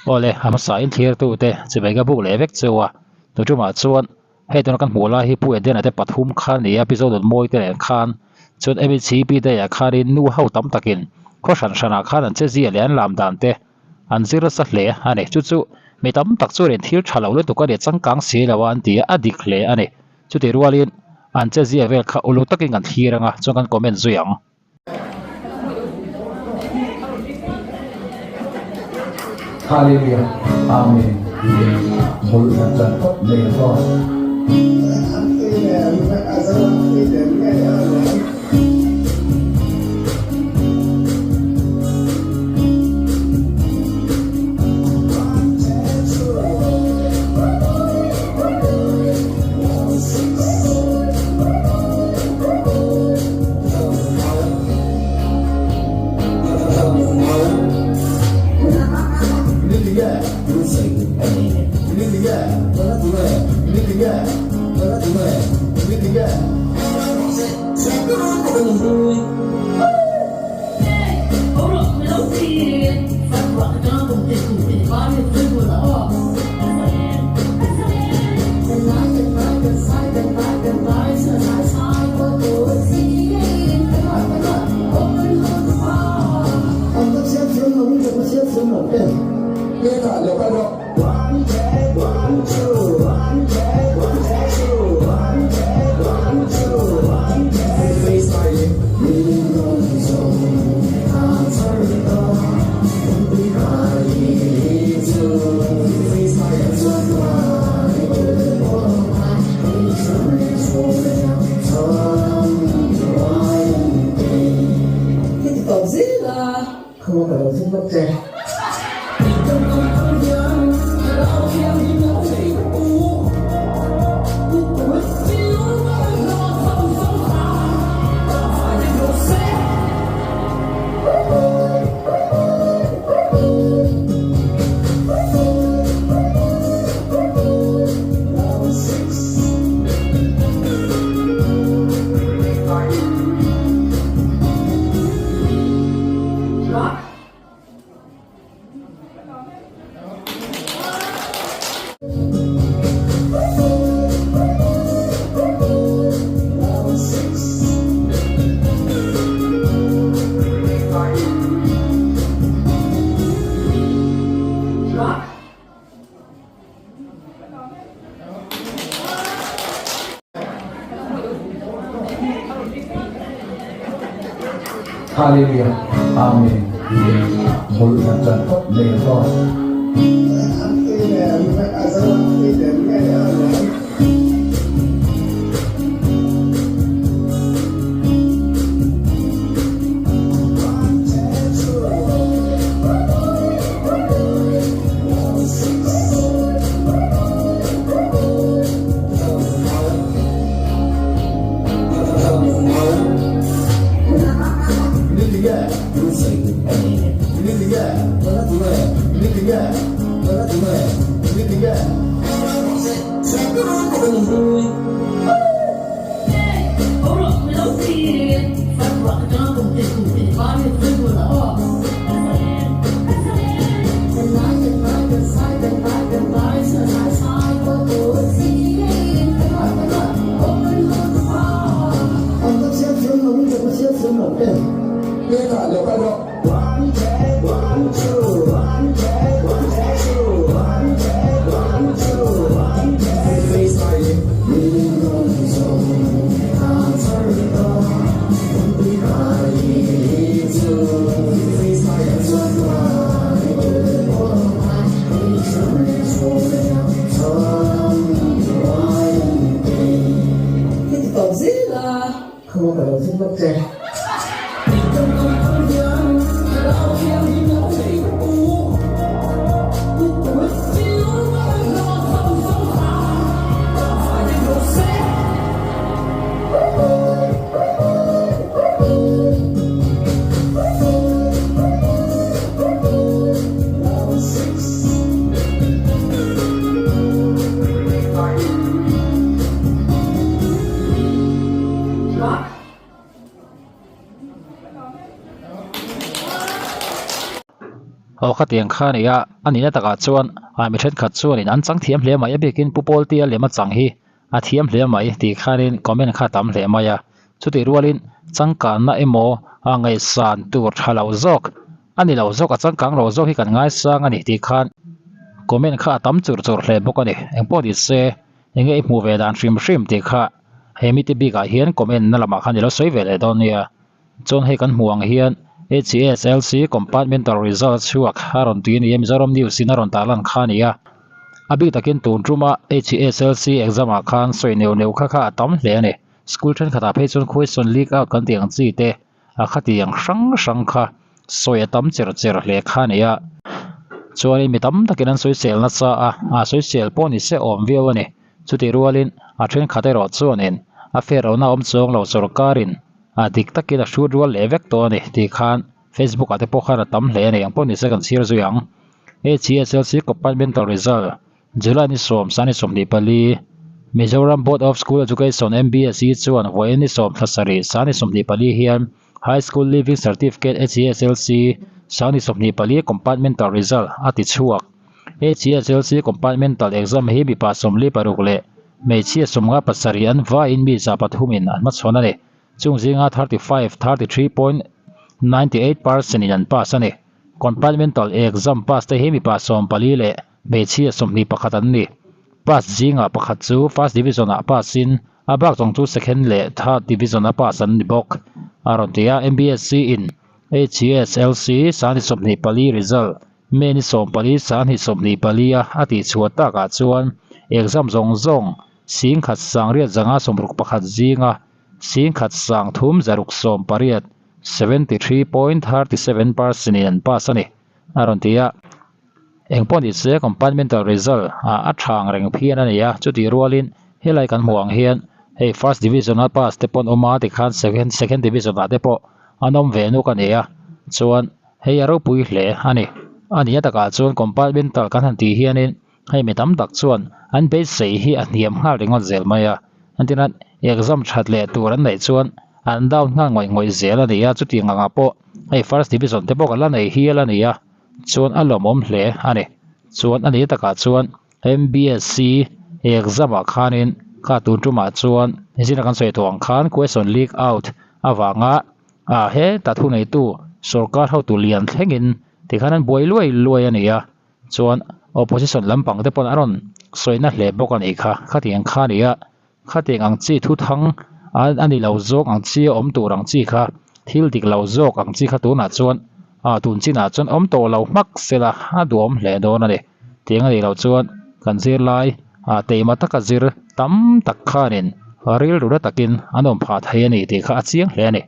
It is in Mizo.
Awle, a hmasa in thlirtute chibai ka buk leh vek cheu a, tuṭumah chuan hei tuna kan hmuh lai hi Pu Edena te pathum kha a ni a, Pi Zodawtmawii te nen khan chuan MHCP day ah khanin nu ho tam takin khaw hran hranah khan an che zia leh an lam dan te an zir nasa hle a ni. Chu chu mi tam tak chuan in thil tha lo lutuk a ni, changkang si lo a an ti a, a dik hle a ni. Chutih rualin an che zia vel kha uluk takin kan thlir ang a, chuan kan comment zui ang. Hallelujah Amen Bul kan tan phawt mai ang aw. Hallelujah Amen Bul kan tan phawt mai ang aw. Aw khatiang kha a ni a, a nihna takah chuan ah mi thenkhat chuanin an chang thiam hle mai a bikin Pu Pawltea lem a chang hi a thiam hle mai tih khanin comment kha a tam hle mai a. Chutih rualin changkanna emaw a ngaihsan tur tha lo zawk a ni lo zawk a changkang lo zawk hi kan ngaisang a ni tih khan comment kha a tam chur chur hle bawk a ni. Engpawh ni se enge i hmuh ve dan hrim hrim tih kha he mite bikah hian comment na lamah khan i lo sawi ve leh dawn nia. Chuan hei kan hmuh ang hian HSLC compartmental result chhuak a rawn tui a ni a, Mizoram News in a rawn tarlan kha a ni a. A bik takin tun tuma HSLC exam ah khan sawi neuh neuh kha kha a tam hle a ni. School thenkhatah phei chuan question leak out kan tih ang chi te a khati ang hrang hrang kha sawi a tam cher cher hle kha a ni a. Chuanin mi tam takin an sawisel nasa a, a sawisel pawh ni se awm viau a ni. Chutih rualin a thenkhat erawh chuanin a fair lohna awm chuang lo sorkarin A dik takin a hrut rual leh vek tawh a ni tih khan Facebook ah te pawh khan a tam hle a ni ang pawh nise kan chhiar zui ang. HESLC Compartmental Result July ni sawm sani 24 Mizoram Board of School Education MBSE chuan vawiin ni sawm thla sarih sani 24 hian High School Leaving Certificate HESLC sani 24 Compartmental Result a ti chhuak. HESLC Compartmental Exam hi mipa 46 leh hmeichhia 57 an vaiin mi 300 in an hmachhawn a ni. Chung zinga 35, 33.98 percent in an pass a ni. Compartmental exam pass te hi mipa 14 leh hmeichhia 21 an ni. Pass zingah pakhat chu first division ah pass in a bak zawng chu second leh third division a pass an ni bawk a rawn ti a. MBSC in HESLC 24 result May ni 14 24 a a tihchhuah takah chuan exam zawng zawng singkhat sangriat zanga 61 zinga singkhat sangthum zaruk 18 73.37 percent in an pass a ni a rawn ti a. Engpawh ni se compartmental result ah a thang reng phian a ni a, chutih rualin helai kan hmuh ang hian hei first division a pass te pawh an awm a tikhan second second division ah te pawh an awm ve nuk a ni a, chuan Hei a ropui hle a ni. A nia takah chuan compartmental kan han tih hianin hei mi tam tak chuan an beisei hi a hniam nghal ringawt zel mai a. Entirna exam that leh tur an neih chuan an down nghal ngawih ngawih zel a ni a, chutiang angah pawh hei first division te pawh kan la nei hial a ni a, chuan a lawmawm hle a ni. Chuan a nia takah chuan MBSC exam ah khanin kha tun tumah chuan zina kan sawi tawh ang khan question leak out avanga Ah heta thu neitu sorkar hotu lian thlengin tikhan an buai luai luai a ni a, chuan opposition lampang te pawn a rawn sawina hle bawk a nih kha, khatiang kha a ni a, khatiang ang chi thu thang a ni lo zawk ang chi a awm tur ang chi kha thil dik lo zawk ang chi kha tunah chuan ah tun chinah chuan awm tawh lo hmak sela a duhawm hle dawn a ni, tiang a nih loh chuan kan zirlai ah teima taka zir tam tak khanin rilru na takin an awm phah thei a ni tih kha a chiang hle a ni.